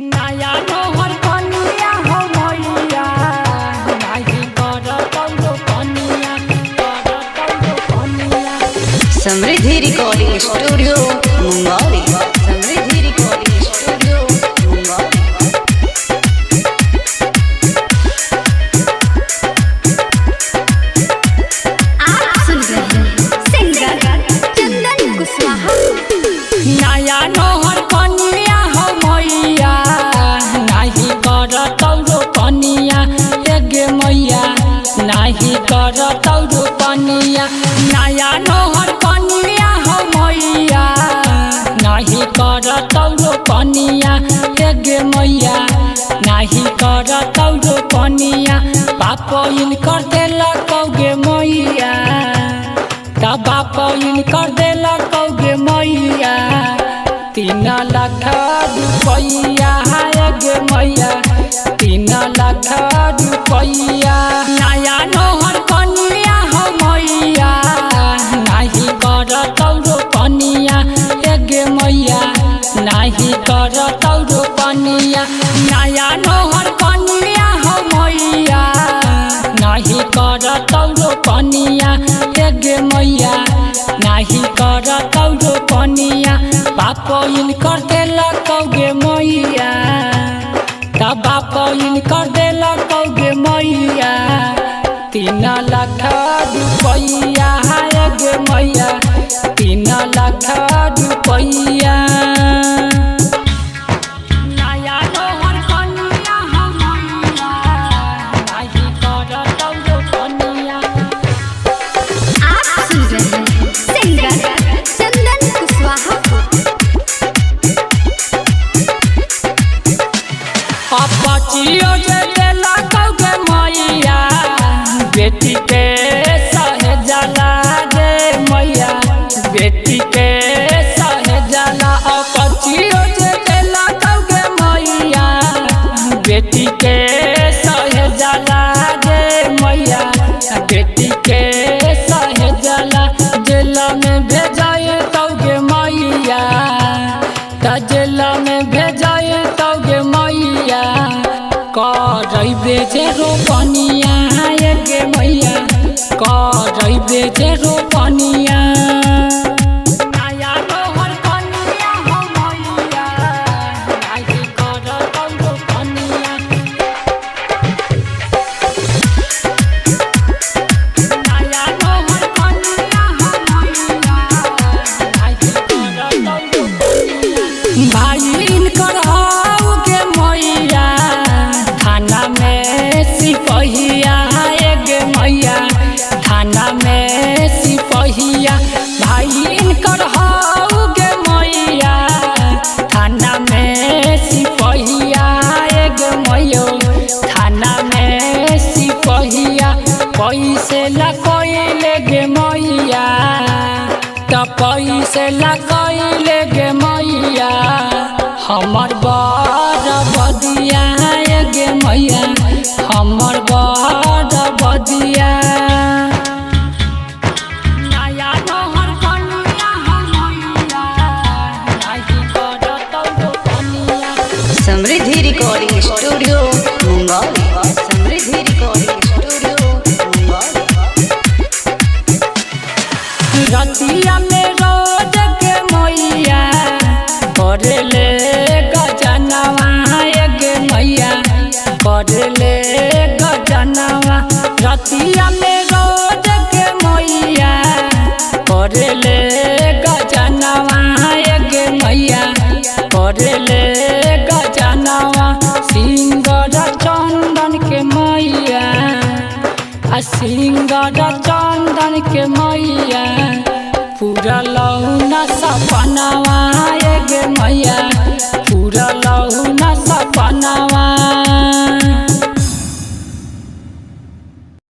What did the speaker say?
नया नोहर कनिया हो मैया, नाही करतौ कनिया, करतौ कनिया। Samriddhi recording studio Mungaoli. Samriddhi recording studio Mungaoli. आप सुन रहे हैं सिंगर चंदन कुशवाहा। नया नोहर कनिया हो मैया, नाही करतौ कनिया, एगे मैया, नाही करतौ कनिया। नया नोहर कनिया हो मैया, नाही करतौ कनिया, एगे मैया, नाही करतौ कनिया। बाप इनकर देलक गे मैया, त बाप इनकर देलक गे मैया, 3 लाख रुपैया गे मैया, 3 लाख रुपैया। नया नोहर कनिया हो मैया, नाही करतौ कनिया, एगे मैया, नाही करतौ कनिया। नया नोहर कनिया हो मैया, नाही करतौ कनिया, एगे मैया, नाही करतौ कनिया। बाप इनकर देलक गे मैया, त बाप इनकर देलक गे मैया, 3 लाख रुपैया गे मैया, 3 लाख रुपैया। नया नोहर कनिया हो मैया, नाही करतौ कनिया। आप सुन रहे हैं सिंगर चंदन कुशवाहा को। अपचियो जे देलक गे मैया, बेटी के सहेजला रे मैया, बेटी के सहेजला। अपचियो जे देलक गे मैया, बेटी के सहेजला रे मैया, बेटी के सहेजला। जेल में भेजाए तौ गे मैया, त जेल में भेजाए तौ गे मैया, करैबे जे रोपनिया गे मैया, करैबे जे रोपनिया। नया नोहर कनिया हो मैया, नाही करतौ रोपनिया। नया नोहर कनिया हो मैया, नाही करतौ रोपनिया। भाई इनकर हौ गे मैया, थाना में सिपहिया गे मैया, थाना में सिपहिया। भाई इनकर हौ गे मैया, थाना में सिपहिया गे मैयो, थाना में सिपहिया। पैसे लकैले गे मैया, त पैसे लकैले गे मैया, हमर बड़ बदिया गे मैया, हमर बड़ बदिया। नया नोहर कनिया हो मैया, नाही करतौ कनिया। Samriddhi recording studio Mungaoli. Samriddhi recording studio Mungaoli. रतिया में रोज के मैया, करले गजनवा गे मैया, करले गजनवा। रतिया में रोज के मैया, करले गजनवा गे मैया, करले गजनवा। सिंगर चंदन के मैया, आ सिंगर चंदन के मैया, पूरा लौना सपनावा गे मैया, पूरा लौना सपनावा।